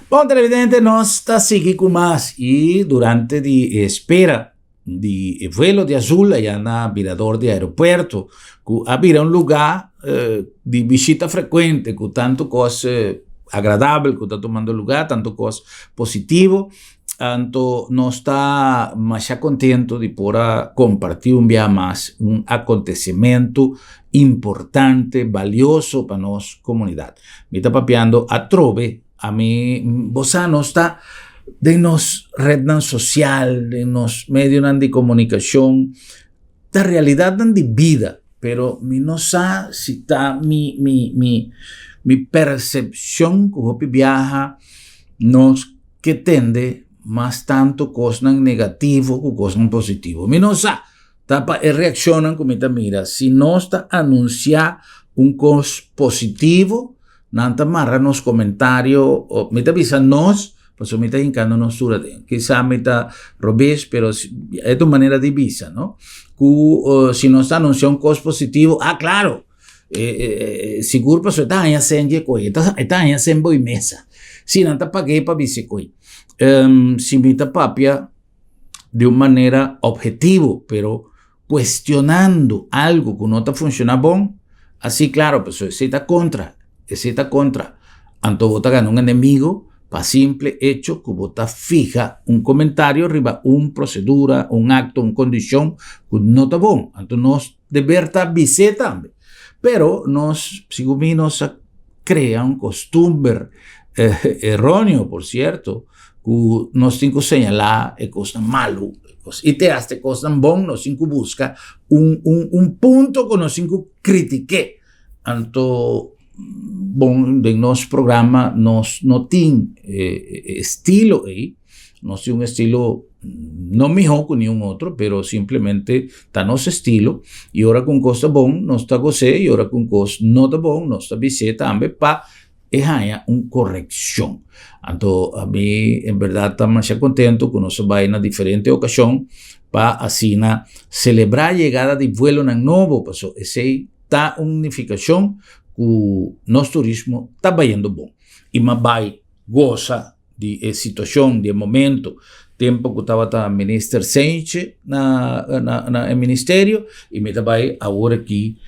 Bon televidente, nos ta sigui ku mas i durante di espera di e vuelo di Azul allá na Mirador di aeropuerto ku a bira un lugá eh, di bishita frekuente ku tantu kos eh, agradabel ku ta tumando lugá, tantu kos positivo. Anto nos ta masha contento di por a comparti un bia mas un acontecimento importante, balioso pa nos comunidad. Mi ta papiando atrobe, ami, bo sa nos ta den nos rednan social, den nos medionan di comunicacion, ta realidadnan di bida, pero mi no sa si ta mi mi mi mi percepcion cu hopi biaha nos ke tende mas tantu kosnan negativo ku kosnan positivo. Mi no sa, ta pa e reakshonnan ku mi ta mira. Si nos ta anunsiá un kos positivo, nan ta mara nos komentario, mi ta bisa nos, pasobra mi ta hinkando nos tur aden. Kisa mi ta robes, pero e ta un manera di bisa, no? Ku si nos ta anunsiá un kos positivo, ah, klaro! Sigur pasobra e ta haña sen dje koe, e ta haña sen bo i mesa. Si nan ta pag'é pa bisa e koe. Si mi ta papia di un manera obhetivo, pero kuestionando algu ku no ta funshoná bon, asi klaro pasobra esei ta kontra, esei ta kontra. Anto bo ta gana un enemigo pa simple echo ku bo ta fiha un komentario riba un prosedura, un akto, un kondishon ku no ta bon. Anto nos Deber ta bis'é tambe. Pero nos, segun mi, nos a crea un costumber erróneo, por cierto, cu nos tin cu señalá e cosnan malu, y te hasta e cosnan bon nos tin cu busca un, un, un punto cu nos tin cu critiqué. Anto, bon, den nos programa nos no tin e estilo ei, nos tin un estilo no mihó ku niun otro, pero simplemente ta nos estilo y ora ku un kos ta bon nos ta gos'é y ora ku un kos no ta bon nos ta bis'é tambe pa e haña un korekshon. Anto ami en bèrdat ta masha kontentu ku nos a bai na diferente okashon pa asina selebrá yegada di vuelonan nobo, pasobra esei ta un nifikashon ku nos turismo ta bayendo bon y m'a bai gosa di e situashon, di e momento. Tempo ku tabata minister Sentje na na na e ministerio i mi ta bai awor aki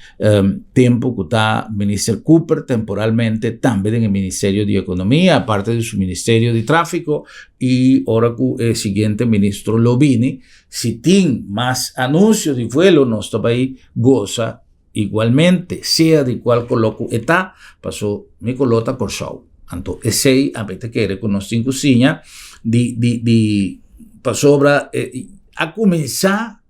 tempo ku ta minister Cooper temporalmente tambe den e ministerio di ekonomia aparte di su ministerio di trafiko i ora ku e siguiente ministro lo bini si tin mas anunsio di vuelo nos ta bai gosa Igualmente, sea di cual coló cu e ta, paso mi coló ta Corsou. Anto esey a mi ta kere cu nos tin cu siña di, di, di, pasobra a cuminsa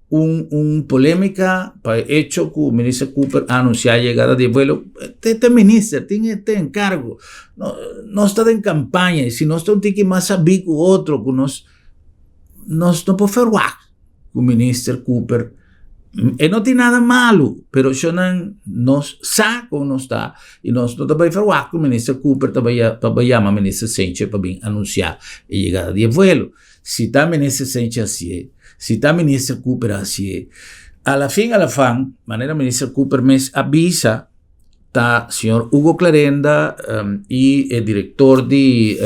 un, un polemica pa e hecho cu Minister Cooper a anuncia yegada di e vuelo. Te, te minister tin e te encargo. No, nos ta den campaña y si nos ta un tiki mas sabí cu otro, cu nos, nos no por verwagt cu Minister Cooper e no tin nada malu, pero eshonan nos sa con nos ta y nos no ta bay verwagt cu Minister Cooper ta bay ta bay yama Minister Sentje pa bin anuncia e yegada di e vuelo. Si ta Minister Sentje hacié, si ta Minister Cooper hacié, a la fin a la fan, manera Minister Cooper mes a bisa, ta señor Hugo Clarenda y e director di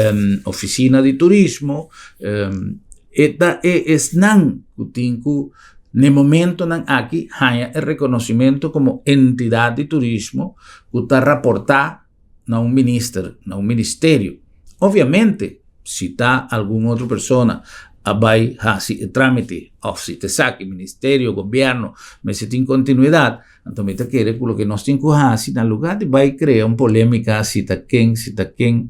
oficina di turismo e ta e esnan cu tin cu n'e momentonan aki haya e reconocimento como entidad di turismo cu ta raporta na un minister, na un ministerio. Obviamente si ta algun otro persona a bai haci e tramite of si ta esaki ministerio, gobierno mester tin continuidad. Anto mi ta kere ku loke nos tin ku hasi na lugar di bai krea un polémika si ta ken, si ta ken,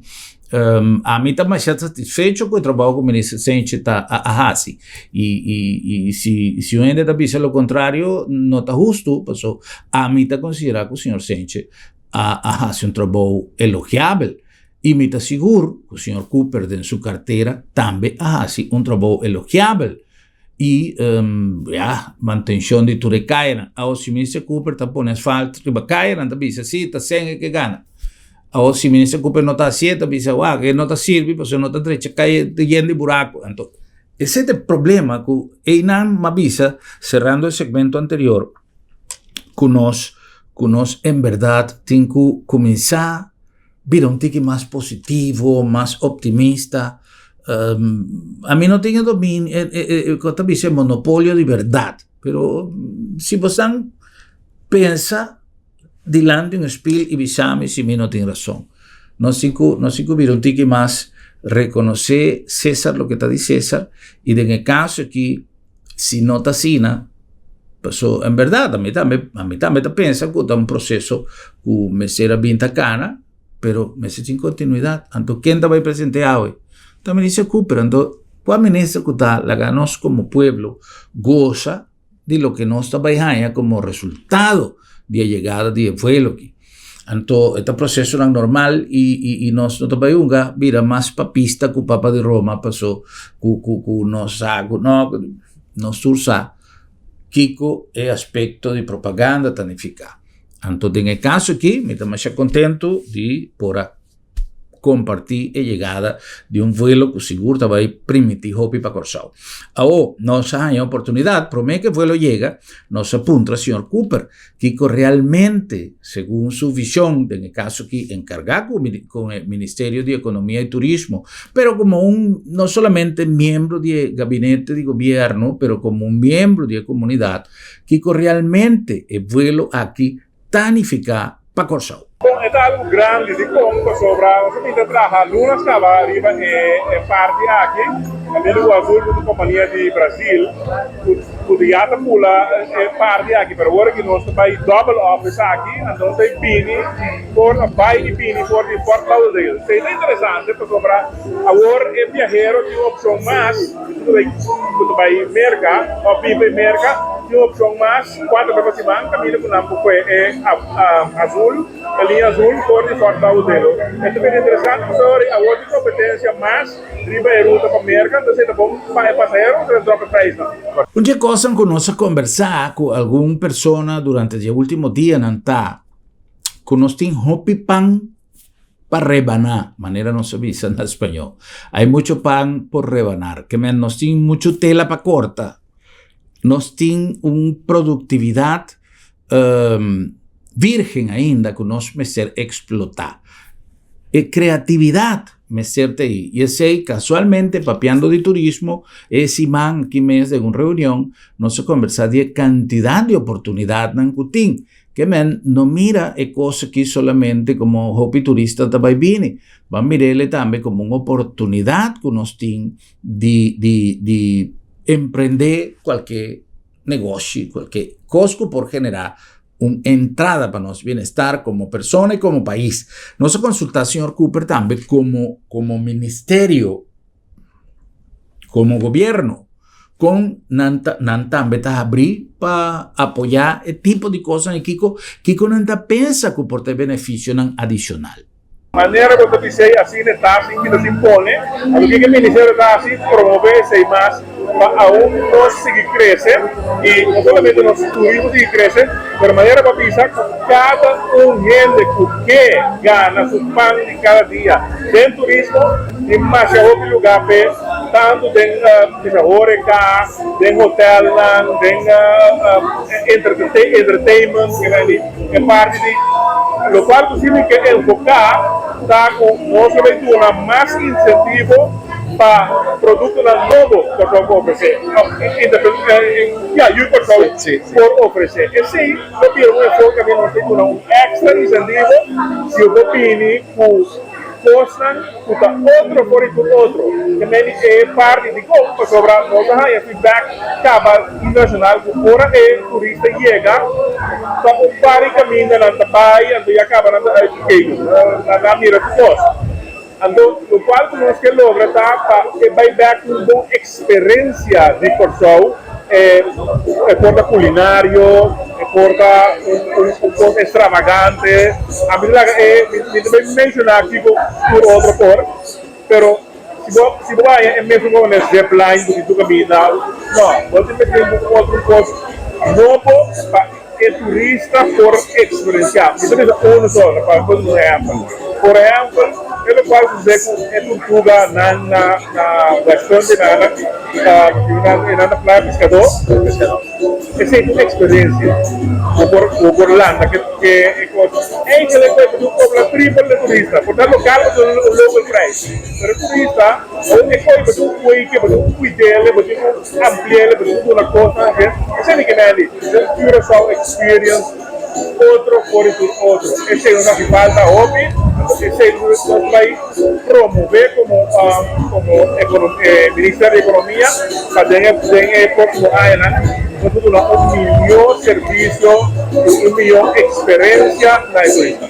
ami ta masha satisfecho ku e trabou ku minister Senche ta a hasi. I i i si si un hende ta bisa lo kontrario no ta hustu paso ami ta konsiderá ku señor Senche a a hasi un trabou elogiabel. I mi ta sigur ku señor Cooper den su kartera tambe a hasi un trabou elogiabel. I ya, mantenshon di tur e kayanan. Awor si Minister Cooper ta pone asfalt riba kayanan ta bisa si ta sen e ke gana. Awor si Minister Cooper no ta hasié ta bisa wak e no ta sirbi pasobra no ta drecha kaya ta yen di buraku. Anto esei ta e problema ku einan m'a bisa serando e segmento anterior ku nos ku nos en bèrdat tin ku kuminsá bira un tiki mas positivo, mas optimista. Ami no tin e dominio, e e ta bisa e monopolio di bèrdat, pero si bosan pensa dilanti un spil i bisa mi si mi no tin rason. Nos tin ku nos tin ku bira un tiki mas rekonosé Cesar loke ta di Cesar i den e kaso aki si no ta asina, paso en berdad ami tambe ami tambe ta pensa ku ta un proseso ku mester a bin ta kana, pero mester tin kontinuidat. Anto ken ta bai presente awe? Ta minister Cooper. Anto kua minister ku ta laga nos komo pueblo gosa di loke nos ta bai haña komo resultado di e yegada di e vuelo aki? Anto e ta prosesonan normal i i i nos no ta bai hunga bira mas papista ku papa di Roma paso ku ku ku nos sa ku no nos tur sa kiko e aspekto di propaganda ta nifiká. Anto den e kaso aki mi ta masha kontentu di por a kompartí e yegada di un vuelo ku sigur ta bai primiti hopi pa Kòrsou. Awor, nos a haña oportunidat, promé ku e vuelo yega, nos a puntra señor Cooper kiko realmente, segun su vishon, den e kaso aki enkargá ku ku e Ministerio di Ekonomia i Turismo, pero komo un no solamente miembro di e gabinete di gobièrnu, pero komo un miembro di e komunidat, kiko realmente e vuelo aki ta nifiká pa Kòrsou. Bon, e ta algu grandi. Dikon? Pasobra nos a bin ta traha lunas kaba riba e parti aki. Kaminda ku Azul ku ta kompania di Brazil ku ku ya ta pula e parti aki. Pero awor aki nos ta bai dòbel òf esaki, anto nos ta bini for a bai i bini for di Fort Lauderdale. Esei ta interesante pasobra awor e biahero tin un opshon mas ku ta bai Merka òf biba e Merka tin un opshon mas. Kuater bes pa siman kaminda ku nan por kue e azul, e liña azul for di Fort Lauderdale. E ta bira interesante pasobra awor tin kompetensia mas riba e ruta pa Merka, entonces e ta bon pa e pasahero pasobra e drop e prijsnan. Un dje kosnan ku nos a kombersá ku algun persona durante dje último dianan ta ku nos tin hopi pan pa rebaná, manera nos a bisa na spañó. Hay mucho pan por rebanar, ke men nos tin muchu tela pa korta. Nos tin un produktividat virgen ainda ku nos mester eksplotá. E kreatividat. mester ta ei. I esei, kasualmente, papiando di turismo, e siman aki mes den un reunion nos a kombersá di e kantidat di oportunidatnan ku tin. Ke men no mira e kos aki solamente komo hopi turista ta bai bini, ban mir'el tambe komo un oportunidat ku nos tin di di di emprendé kualke negoshi, kualke kos ku por generá un entrada pa nos bienestar komo persona i komo pais. Nos a konsultá señor Cooper tambe komo komo ministerio, komo gobierno, kon nan ta nan tambe ta habrí pa apoyá e tipo di kosnan i kiko kiko nan ta pensa ku por ta e benefisionan adishonal. Manera bo ta bis'ei asina e ta sin kita sin pone, a loke ke ministerio ta hasi promove esei mas pa aun nos sigui krese i no solamente nos turismo sigui krese pero manera bo a bisa ku kada un hende ku ke gana su pan di kada dia den turismo tin masha hopi luga p'e tantu den bisa horeka, den hotelnan, den entertainment e parti di lokual ku si mi ke enfoká ta ku nos lo bay duna mas insentivo pa produktonan nobo Kòrsou por ofresé ya yu Kòrsou por ofresé. Esei lo bira un enfoke kaminda nos ta duna un èkstra insentivo si bo bini ku kosnan ku ta otro for di tur otro. Te meni e parti dikon pasobra nos a haña feedback kaba internashonal ku ora e turista yega ta un par di kaminda nan ta bai anto ya kaba nan ta uit gekeken nan a mira tur kos. Anto lokual ku nos ke logra ta pa e bai bek ku un bon eksperensia di Kòrsou, e por ta kulinario, e por ta un kos ekstravagante. Ami ta laga e, mi ta bai menshoná kiko tur otro por, pero si bo si bo haña e mesun kos na zipline ku tin tur kaminda, no, bo tin mester un otro kos nobo pa e turista por eksperensiá. Mi ta bisa unu solo pa por un ehèmpel. Por ehèmpel, e lokual susedé ku e turtuganan na na Westpunt e nan e nan ta Playa Piskadó, esei ta un eksperensia. Bo por bo por landa ke ke e kos. Eigenlik bo ta kobra tripel di turista. Por ta lokal bo ta un local prijs, pero e turista bo e koe bo tin un kueike, bo tin un kuidele, bo tin un. Ampliele bo tin duna kosnan afe, esei mi ke mei di un Curaçao experience otro for di tur otro. Esei nos haci falta hopi, anto esei nos bai promove como como Ministerio di Economia pa den e den e proximo añanan nos por duna un miho servicio y un miho experencia na e turista.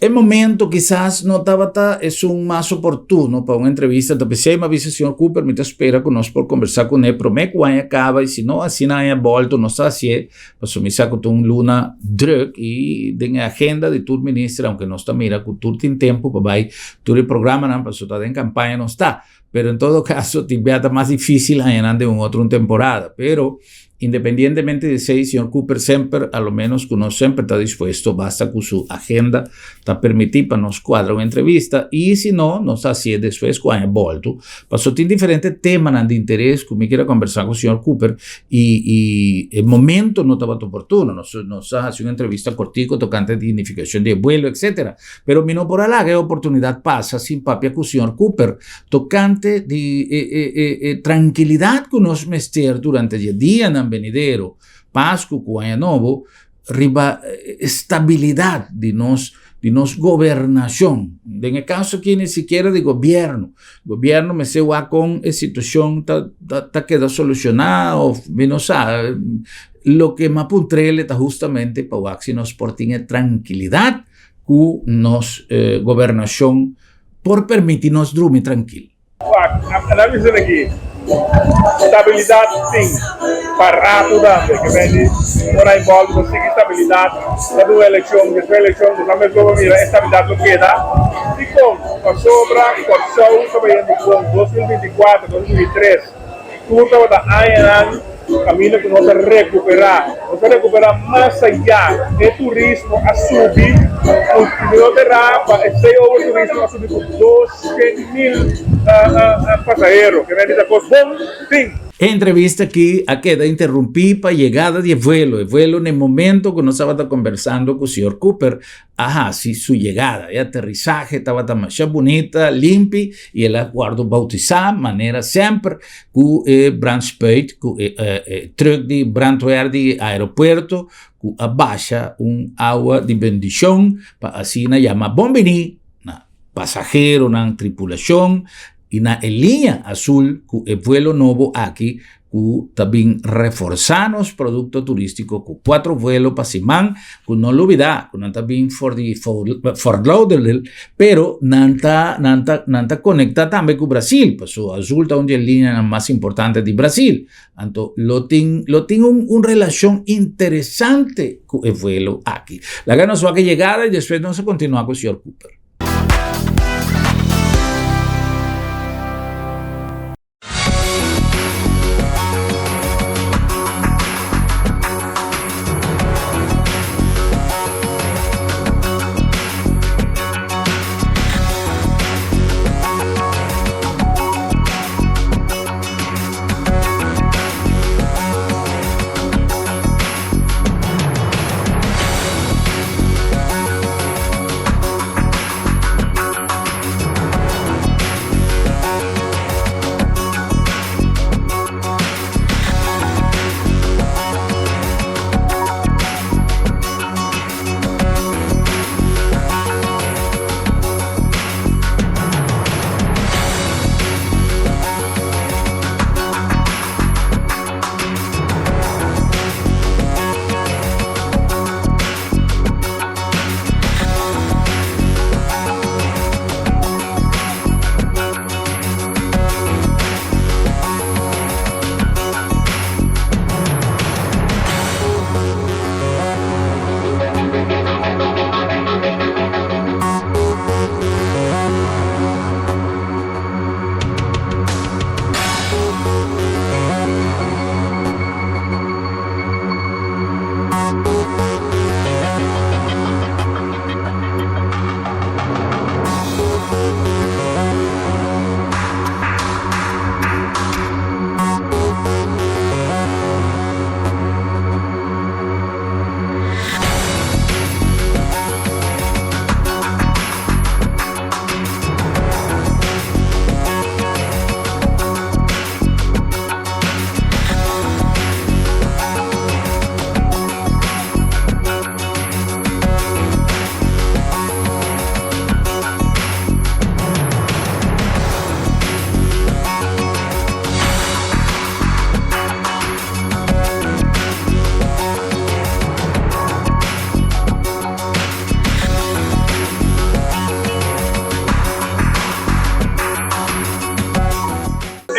E momento kisas no tabata esun mas oportuno pa un entrevista, ta p'esei mi a bisa señor Cooper mi ta spera ku nos por kombersá kuné promé ku aña kaba i si no asina aña bòltu nos ta hasié pasobra mi sa ku ta un luna drùk i den e agenda di tur minister aunke nos ta mira ku tur tin tempu pa bai tur e programanan pasobra ta den kampaña nos ta pero en todo kaso tin bia ta mas difísil haña nan den un otro un temporada pero Independientemente di esei, señor Cooper semper, a lo menos cu nos semper ta dispuesto, basta cu su agenda ta permiti pa nos cuadra un entrevista y si no, nos ta hacié despues cu aña bolto, paso tin diferente temanan di interes cu mi kier a conversa cu señor Cooper y y e momento no tabata oportuno, nos nos a haci un entrevista cortico tocante dignificacion di e vuelo, etcetera, pero mi no por a laga e oportunidad pasa sin papia cu señor Cooper. Tokante di e e e e trankilidat ku nos mester durante di e dianan benidero, Pasku ku Aña Nobo, riba e stabilidat di nos di nos gobernashon. Den e kaso aki ni sikiera di gobièrnu. Gobièrnu mester wak kon e situashon ta ta ta keda solushoná òf mi no sa. Loke mi a puntr'el ta hustamente pa wak si nos por tin e trankilidat ku nos gobernashon por permiti nos drumi trankil. Wak, a bisa aki, stabilidat tin pa ratu tambe, ke men di ora involve bo sigui stabilidat, ta dun elekshon, despues elekshon bo sa mes lo bo mira e stabilidat lo keda. Dikon? Pasobra Kòrsou ta bayendo bon, 2024, 2023. Tur tabata añanan kaminda ku nos a rekuperá. Nos a rekuperá mas ayá. E turismo a subi ku si no ta erá pa e sei over turismo a subi ku 200.000 pasahero. Ke men bisa kos bon tin. E entrevista aki a keda interrumpí pa yegada di e vuelo. E vuelo na e momento ku nos tabata kombersando ku señor Cooper a hasi su yegada. E aterisahe tabata masha bunita, limpi i el a wòrdu boutisá manera semper ku e brandspuit, ku e e trùk di brandweer di aeropuerto ku a basha un awa di bendishon pa asina yama bon biní na pasaheronan, tripulashon i na e liña azul ku e vuelo nobo aki ku ta bin reforsá nos produkto turístiko ku kuatro vuelo pa siman ku no lubidá ku nan ta bin for di Fort Lauderdale pero nan ta nan ta nan ta konektá tambe ku Brasil pasobra Azul ta un di e liñanan mas importante di Brasil anto lo tin lo tin un un relashon interesante ku e vuelo aki. Laga nos wak e yegada i despues nos a kontinuá ku señor Cooper.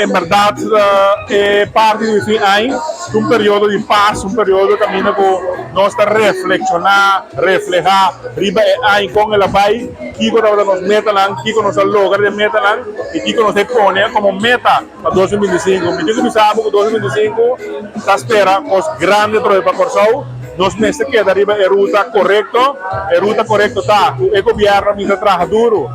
En berdad e parti di fin aña ta un periodo di pas, un periodo caminda cu nos ta reflexiona, refleha riba e aña con el a bay, kico tabata nos metanan, kico nos a logra den metanan y kico nos ta pone como meta pa 2025. Mi tin cu bisa bo cu 2025 ta spera cos grandi atrobe pa Corsou. Nos mester keda riba e ruta corecto. E ruta corecto ta cu e gobierno a bisa traha duro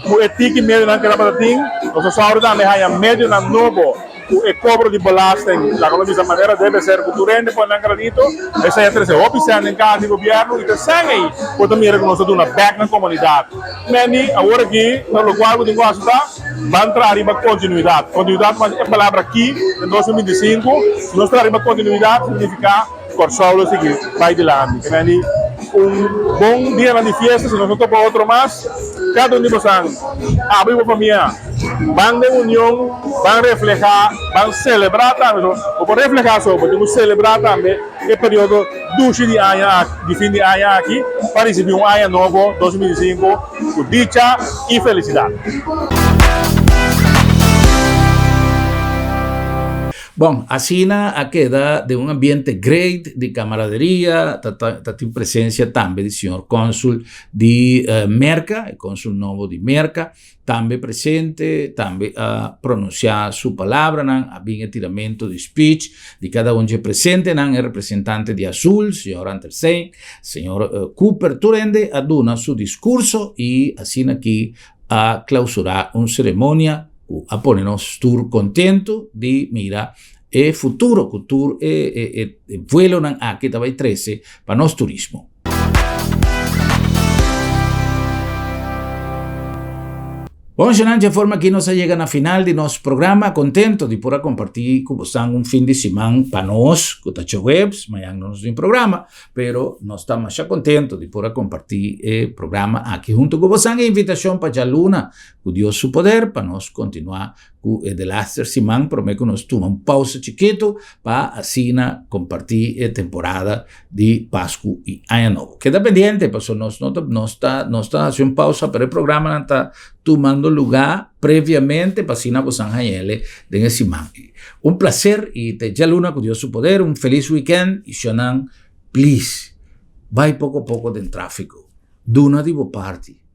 cu e tiki medionan cu tabata tin. Nos a sòru tambe haña medionan nobo cu e cobro di belasting, laga nos bisa manera debe ser cu tur hende pone nan granito. Esei a trece hopi sèn den cas di gobierno y ta sèn ei bo ta mira cu nos ta duna bek na comunidad. Mandy, awor aki ta locual bo tin cu haci ta ban traha riba continuidad. Continuidad mas e palabra aki den 2025. Si nos traha riba continuidad significa Kòrsou lo sigui bai dilanti. Ke men di un bon dianan di fiesta, si nos no topa otro mas, kada un di bosan, abo i bo famia, ban den union, ban reflehá, ban selebrá tambe. So, bo por reflehá so, bo tin ku selebrá tambe e periodo dushi di aña aki, di fin di aña aki, pa risibí un aña nobo, 2025, ku dicha i felisidat. Bon, asina a keda den un ambiente great di camaraderia, ta ta tin presencia tambe di señor Consul di Merca, e Consul nobo di Merca, tambe presente, tambe a pronuncia su palabranan, a bin e tiramento di speech di cada un dje presentenan, e representante di Azul, señor Antersen, señor Cooper, tur hende a duna su discurso y asina aki a clausura un ceremonia cu a pone nos tur contento di mira. E futuro ku tur e e e vuelonan aki ta bai trese pa nos turismo. Bon shonnan dje forma aki nos a yega na final di nos programa. Contento di por a comparti cu bosan un fin di siman pa nos cu ta djaweps, mañan no nos tin programa, pero nos ta masha contento di por a comparti e programa aki hunto cu bosan. E invitacion pa djaluna cu Dios su poder pa nos continua cu e delaster siman prome cu nos tuma un pausa chikitu pa asina comparti e temporada di Pascu y Aña Nobo. Keda pendiente paso nos no ta nos ta nos ta haci un pausa pero e programanan ta tumando luga previamente pa asina bosan hañele den e siman. Un placer y te djaluna cu Dios su poder un feliz weekend y shonan please bay poco poco den trafico duna di bo parti.